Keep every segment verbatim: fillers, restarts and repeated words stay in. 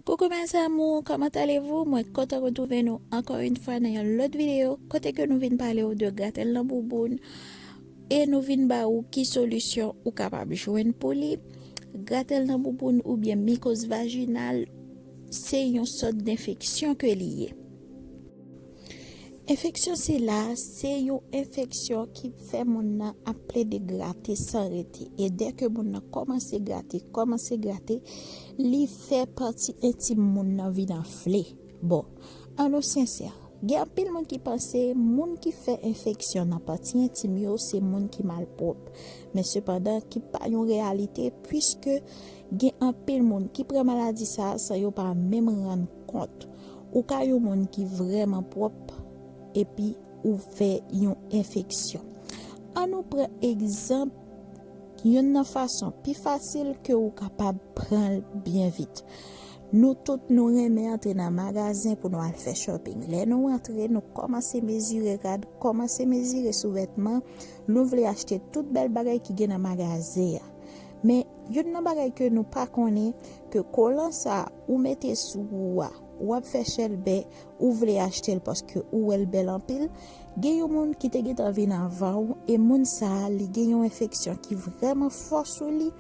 Coucou mes amours, comment allez-vous? Mwen kontan retwouve nou ankò yon fwa nan yon lòt videyo kote ke nou vin pale w de gratèl nan bouboun e nou vin ba ou ki solisyon ou kapab jwenn pou li. Gratèl nan bouboun oubyen mikoz vajinal se yon sòt denfeksyon ke li ye. Enfeksyon sila se yon enfeksyon ki fè moun nan ap plede grate san rete. E dèke moun nan kòmanse grate, kòmanse grate, li fè pati entim moun nan vin anfle. Bon, an nou sensè. Gen anpil moun ki panse moun ki fè enfeksyon nan pati entim yo se moun ki malpwòp. Men sepandan, ki pa yon reyalite, piske gen anpil moun ki pran maladi sa a san yo pa menm rann kont. Ou ka yon moun ki vrèman pwòp, epi ou fè yon enfeksyon. An nou pran egzanp, youn nan fason pi fasil ke ou kapab pran l byen vit. Nou tout nou renmen antre nan magazen pou nou al fè shopping. Lè nou antre, nou kòmanse mezire rad, kòmanse mezire souvètman, nou vle achte tout bèl bagay ki gen nan magazen an. Men, youn nan bagay ke nou pa konnen, ke kolan sa a ou mete sou ou a, w ap fè chèlbè, ou vle achte l paske ou wè l bèl anpil. Gen yon moun ki te gentan vin anvan w, e moun sa a, li gen yon enfeksyon ki vrèman fò sou li,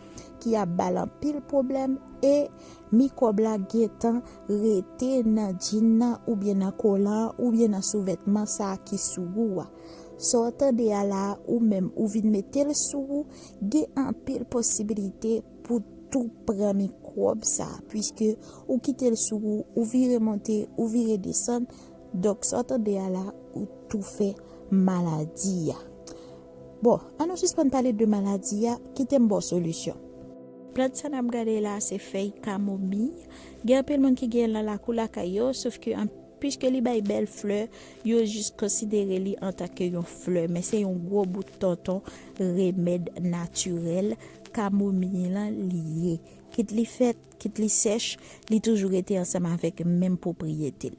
ki ap ba l anpil pwoblèm, e mikwòb la gentan rete nan djin nan, oubyen nan kolan an, oubyen nan souvètman sa a ki sou ou a. Sa w tande a la a, ou menm, ou vin mete l sou ou, gen anpil posibilite pou tou pran mikwòb sa a, piske ou kite l sou ou, ou vire monte, ou vire desann. Donk, sa w tande a la, ou tou fè maladi a. Bon, an nou sispann pale de maladi a, kite m ba w solisyon. Plant sa n ap gade la, se fèy kamomiy. Gen anpil moun ki gen l nan lakou lakay yo, sof ke an, piske li bay bèl flè, yo jis konsidere li antanke yon flè, men se yon gwo bout tonton remèd natirèl kamomiy lan li ye. Kit li fèt, kit li sèch, li toujou rete ansanm avèk menm pwopriyete l.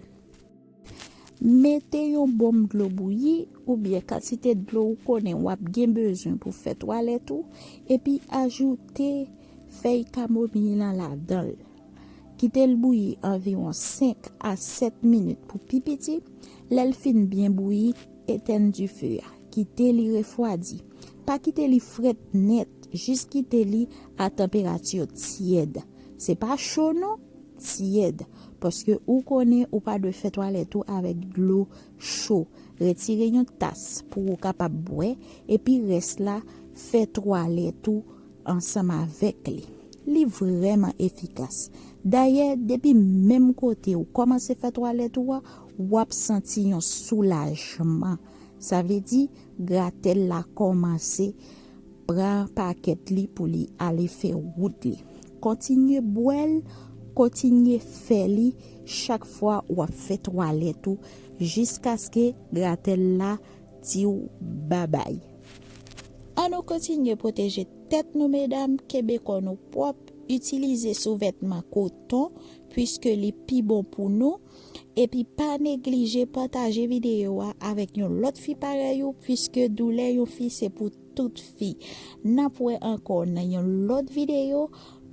Mete yon bonm dlo bouyi oubyen kantite dlo ou konnen w ap gen bezwen pou fè twalèt ou, epi ajoute fèy kamomiy lan ladan l. Kite l bouyi anviwon senk a sèt minit pou pi piti. Lè l fin byen bouyi, etèn dife a. Kite li refwadi. Pa kite li frèt nèt, jis kite li a tanperati tyèd. Se pa cho non, tyèd. Paske ou konnen ou pa dwe fè twalèt ou avèk dlo cho. Retire yon tas pou ou kapab bwè, epi rès la, fè twalèt ou ansanm avèk li. Li vrèman efikas. Dayè, depi menm kote ou kòmanse fè twalèt ou a, w ap santi yon soulajman. Sa vle di, gratèl la kòmanse pran pakèt li pou li ale fè wout li. Kontinye bwè l, kontinye fè li chak fwa w ap fè twalèt ou, jiskaske gratèl la di w babay. An nou kontinye pwoteje tèt nou, medam, kenbe kò nou pwòp, itilize souvètman koton, piske li pi bon pou nou, epi pa neglije pataje videyo a avèk yon lòt fi parèy ou, piske doulè yon fi se pou tout fi. N ap wè ankò nan yon lòt videyo,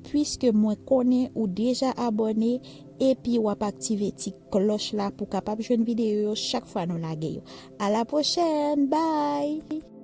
piske mwen konnen ou deja abòne, epi w ap aktive ti klòch la pou kapab jwenn videyo yo chak fwa nou lage yo. A la pwochèn, bye!